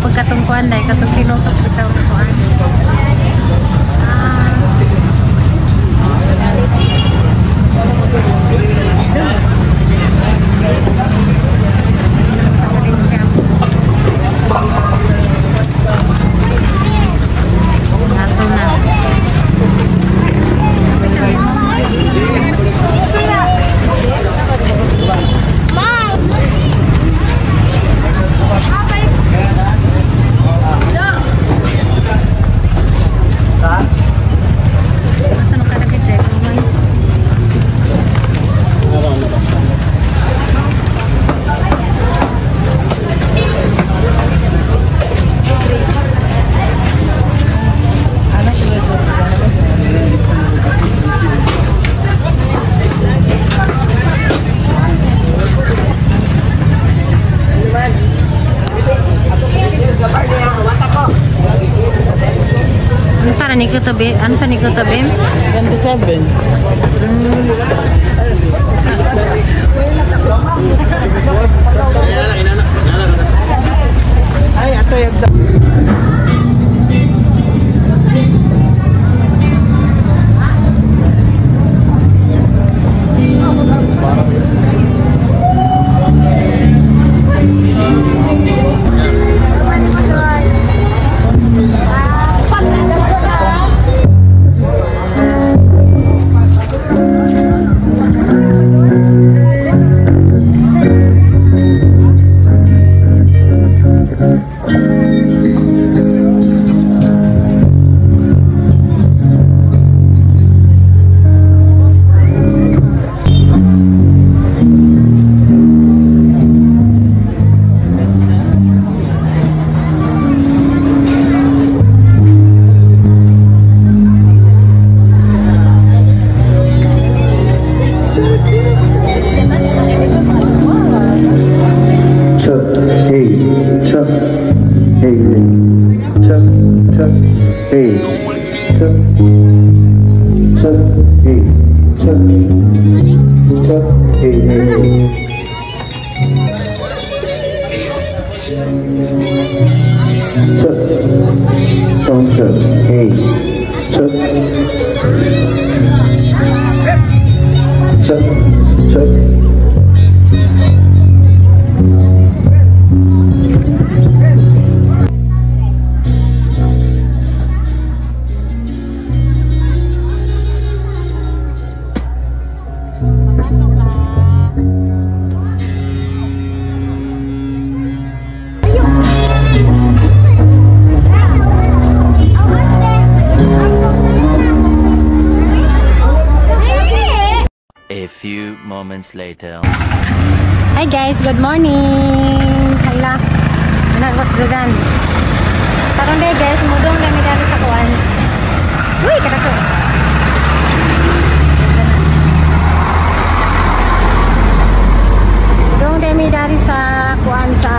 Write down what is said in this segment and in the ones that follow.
Pagkatungkuan dahil katong tinusok bitaw kuan. Sa Valencia. Kaso na. Tabi, ano sa Nico tabi? 27. Ay, ato yung A few moments later. Hi guys, good morning. Hala, nagwakdagan. Karon day guys, mudong kami dali sa kuan. Uy, kadako. Mudong kami dari sa kuan sa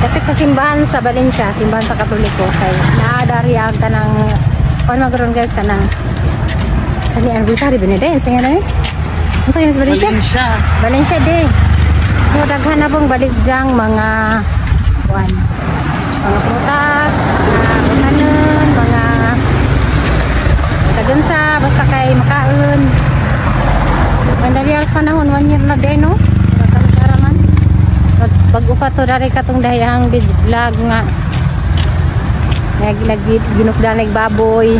dapit sa simbahan sa Valencia, simbahan sa Katoliko kay naa dari ang kanang kuan magron guys kanang sani ang Rosary Benede, sa nga ni? Unsa kini sa Valencia? Valencia. Valencia de. So daghan na pong baligyang mga kuan. Mga prutas, mga bananon, mga sagansa, basta kay makaon. Mandali aras panahon, 1 year na de no. Karaman. Pag upa to dari katong dahiyang vlog nga. Nag ginukdan nagbaboy.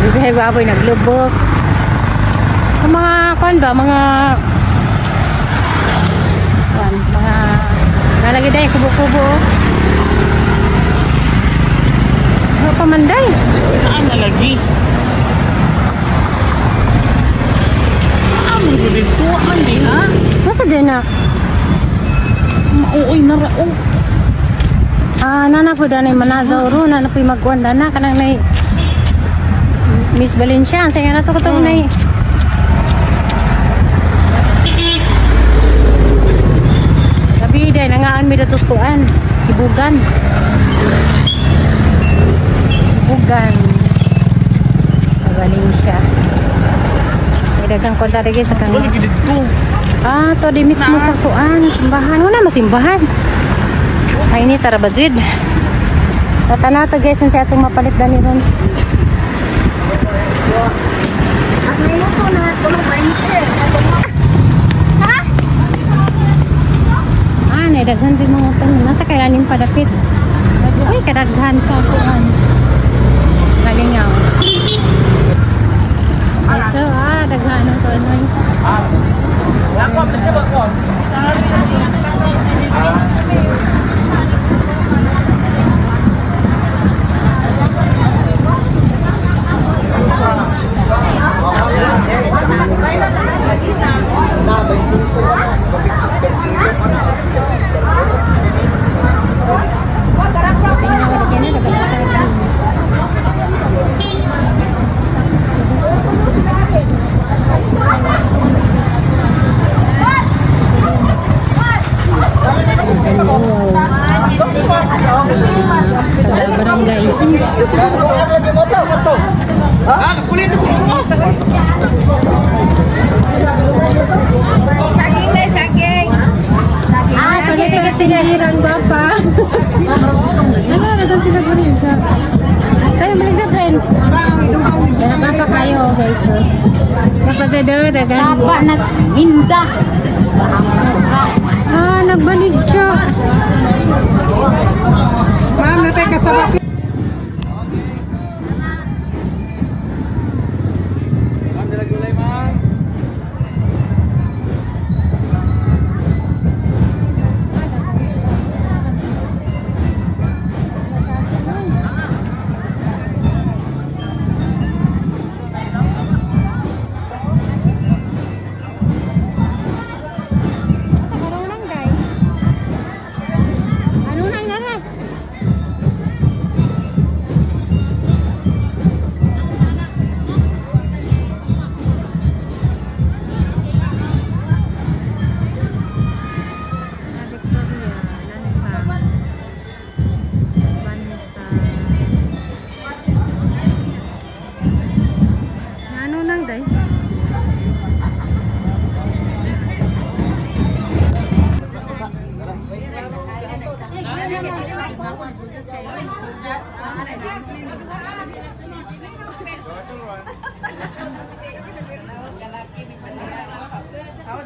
Bibihag baboy naglubok. Ang mga kuan ba, mga kuan, mga nalagi day kubo-kubo. Ano pa man day? Saan nalagi? Saan mo dito? Man di ha? Nasa din na? Mauoy na rao. Ah, nana po danay manazaw ro, nana po magkuan dana kanang nay Miss Valencia, ang saya na to katong nay. Sabi day nangaan mi datos kuan, Hibugan. Hibugan. Sa Valencia. May daghang konta lagi sa kang. Wala dito. Ah, to di mismo sa kuan, simbahan. Wala masimbahan. Ay ni tara ba jud. Tatanaw to guys sa atong mapalit dani ron. At minuto na tulong 20. Ha? Ah, nay daghan jud mga utang. Nasa kailanim padapit. Uy, kadaghan sa kuan. Kalingaw. So, daghan ang kuan oy. Barangay. Saging na, saging. Ah, sorry sa singiran gwapa. Ano, nasan sila ko rin siya. Sabi mo sa friend. Gwapa kayo, guys. Gwapa sa daw, dagan. Sapa na minda. Ah, nagbalik siya. Ma'am, natay kasama.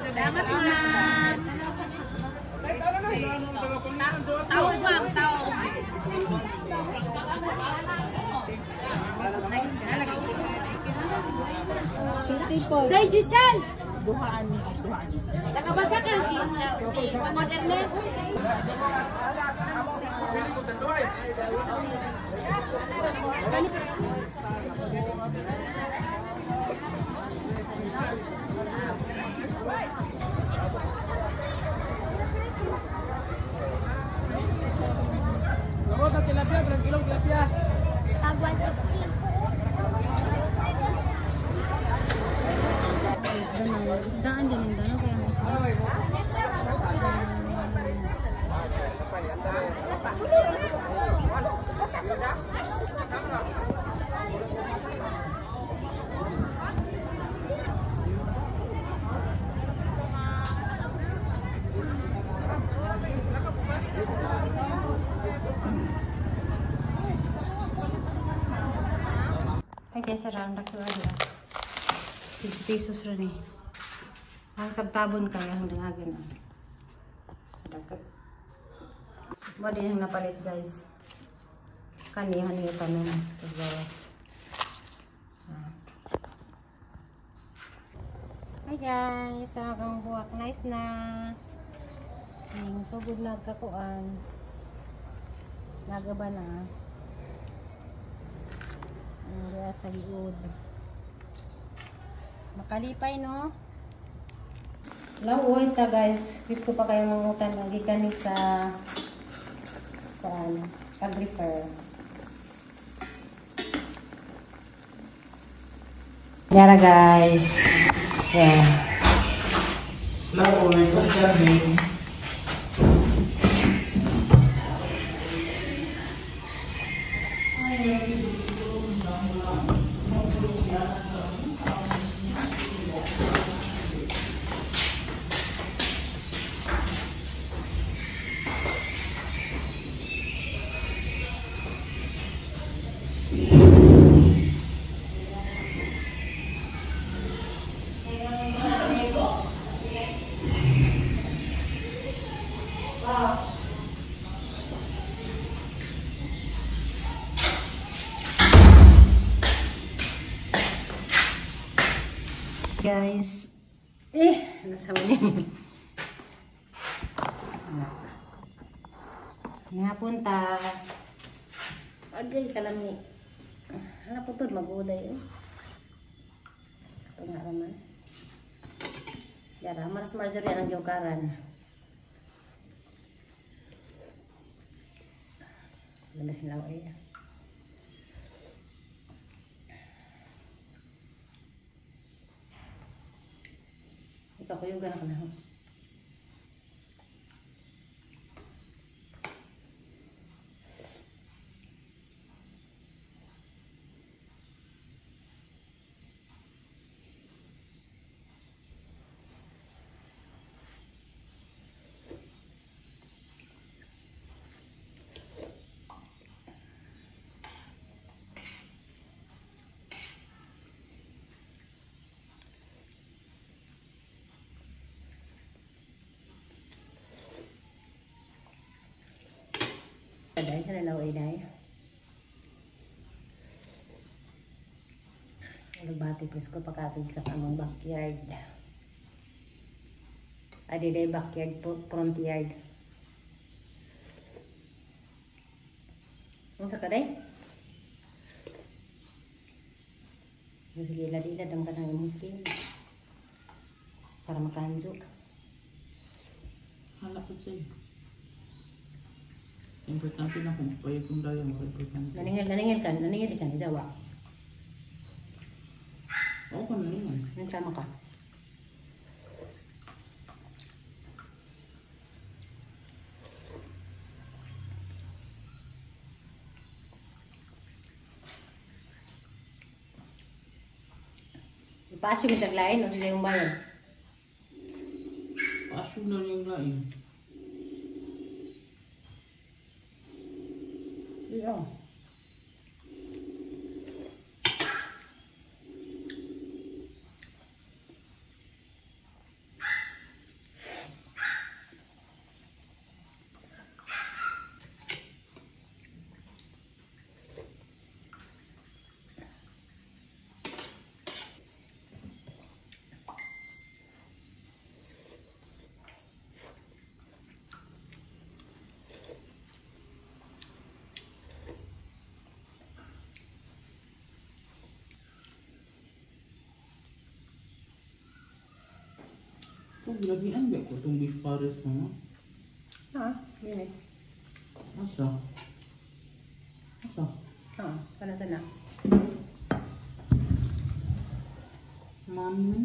Salamat, ma'am. Tawag, ma'am. Tawag. Day, Giselle! Nakabasa ka, moderness. Tag 160. Isdaan din yung dano kaya may isda. Ay, kaya sarang dakiwa diya. 50 pesos rin eh. Ang tabtabon kaya hanggang agan. Dagat. Mo din ang napalit guys. Kanihan niyo tanong pagbawas. Guys, ang buwak nice na. Sugod na kakuan. Nagaba na. Ang sa liod. Makalipay no. Lawoy ta guys. Wish ko pa kayo mangutan lagi kani sa kuan pag-refer. Yara guys. Yeah. Lawoy, pagkabi. Guys, nasa mali. Nga punta. Agay kalami. Hala po to magulay. Ito nga naman. Yara, maras marjorie ang giukaran. Labas nila eh. Ikaw kuyugan ako na. Đấy, cái này là ấy đấy. Alugbati presko pagkatid ka sa among backyard. Adi day backyard po, front yard. Unsa ka day? Gilad-ilad ang kanang imong team. Para makanjo. Hala ko siya. Importante na kung payag kong dayo mo importante. Naningil ka, naningil ka, dawa. Oo ka naningal. Ano tama ka? Ipasyo mi sa lain o sa iyong bayan? Pasyo na yung lain. Yeah. Ito, ginabihan ba ko itong beef pares mo? Ha? Yun eh. Asa? Asa? Ha? Kana sana? Mami man.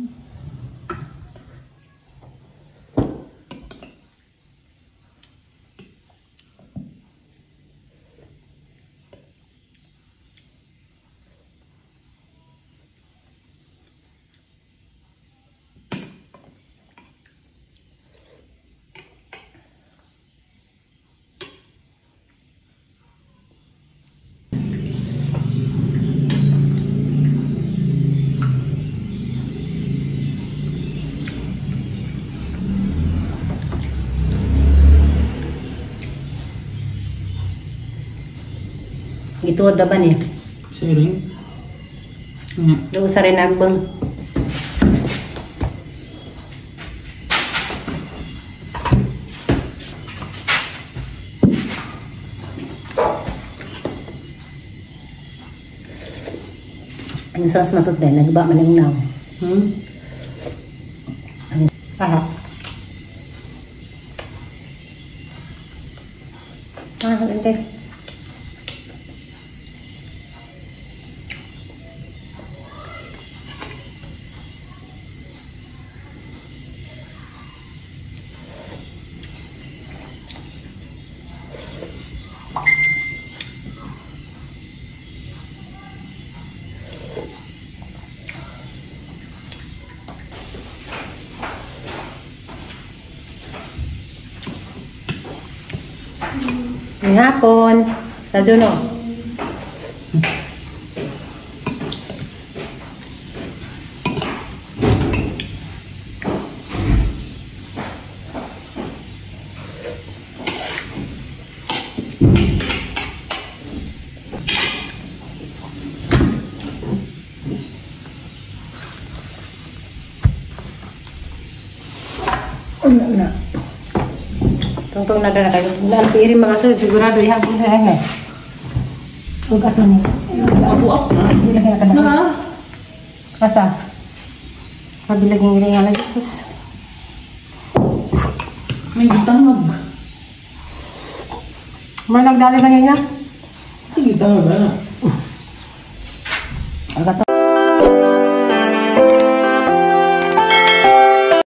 Gituod na ba ni? Sharing? Doon sa rin agbang. Ang sauce matut din, nagba man yung naw. Ah. Ah, ente. Hapon. Sa Juno. Una na. Tungtong na dala kayo. Wala ang piiri mga sir, sigurado ihapon na eh. Ugat na ni. Abuak na. Hindi lagi nakadala. Na. Asa? Kabilag yung nga lagi. Sus. May gitangag. May nagdali kanina. Ay, gitangag na. Ang gato.